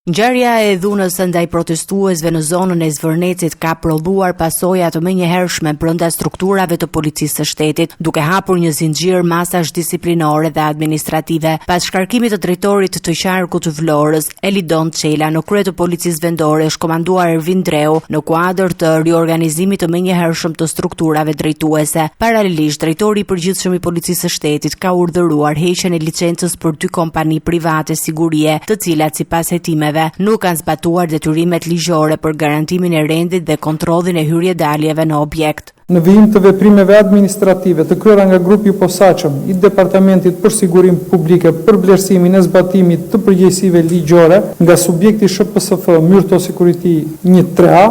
Ngjarja e dhunës ndaj protestuesve në zonën e Zvërnecit ka prodhuar pasoja të menjëhershme brenda strukturave të Policisë së Shtetit, duke hapur një zinxhir masash disiplinore dhe administrative. Pas shkarkimit të drejtorit të qarkut të Vlorës, Elidon Çela, në krye të Policisë Vendore është komanduar Ervin Ndreu në kuadër të riorganizimit të menjëhershëm të strukturave drejtuese. Paralelisht, drejtori i përgjithshëm i Policisë së Shtetit ka urdhëruar heqjen e licencës për dy kompani private sigurie, të cilat sipas hetimeve nuk kanë zbatuar detyrimet ligjore për garantimin e rendit dhe kontrollin e hyrje-daljeve në objekt. Në vijim të veprimeve administrative të kryera nga grupi i posaçëm i Departamentit për Sigurinë Publike për vlerësimin e zbatimit të përgjegjësive ligjore nga subjekti SHPSF Myrto Security një tre A,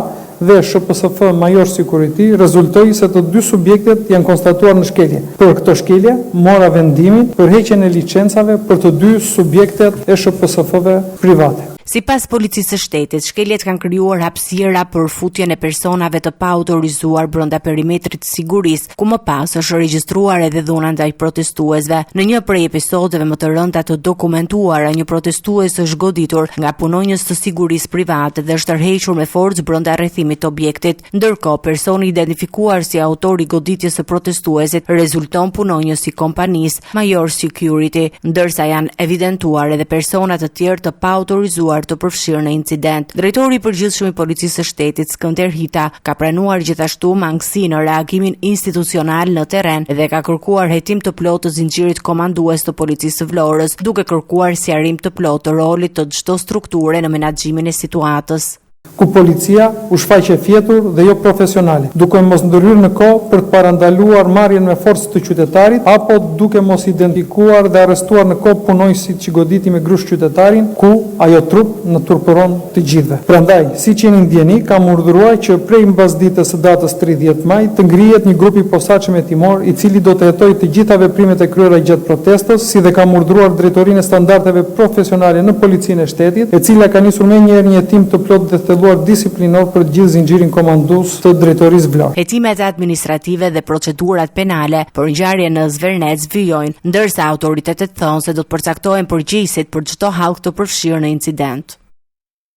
dhe SHPSF Major Security, rezultoi se të dy subjektet janë konstatuar në shkelje. Për këto shkelje, mora vendimin për heqjen e licencave për të dy subjektet e SHPSF-ve private. Sipas Policisë së Shtetit, shkeljet kanë krijuar hapësira për futjen e personave të paautorizuar brenda perimetrit të sigurisë, ku më pas është regjistruar edhe dhuna ndaj protestuesve. Në një prej episodeve më të rënda të dokumentuara, një protestues është goditur nga punonjës të sigurisë private dhe është tërhequr me forcë brenda rrethimit të objektit. Ndërkohë, personi i identifikuar si autor i goditjes së protestuesit rezulton punonjës i kompanisë Major Security, ndërsa janë evidentuar edhe persona të tjerë të paautorizuar të përfshirë në incident. Drejtori i Përgjithshëm i Policisë së Shtetit, Skënder Hita, ka pranuar gjithashtu mangësi në reagimin institucional në terren dhe ka kërkuar hetim të plotë të zinxhirit komandues të Policisë së Vlorës, duke kërkuar sqarim të plotë të rolit të çdo strukture në menaxhimin e situatës. ku policia u shfaq e fjetur dhe jo profesionale, duke mos ndërhyrë në kohë për të parandaluar marrjen me forcë të qytetarit apo duke mos identifikuar dhe arrestuar në kohë punonjësit që goditi me grusht qytetarin, ku ajo trupë na turpëron të gjithëve. Prandaj, siç jeni në dijeni, kam urdhëruar që prej mbasdites së datës 30 maj të ngrihet një grup i posaçëm hetimor, i cili do të hetojë të gjitha veprimet e kryera gjatë protestës, si dhe kam urdhëruar Drejtorinë e Standardeve Profesionale në Policinë e Shtetit, e cila ka nisur menjëherë një hetim të plotë dhe thelluar disiplinor për të gjithë zinxhirin komandues të Drejtorisë Vlorë. Hetimet administrative dhe procedurat penale për ngjarjen në Zvernec vijojnë, ndërsa autoritetet thonë se do të përcaktohen përgjegjësit për çdo hallkë të përfshirë në incident.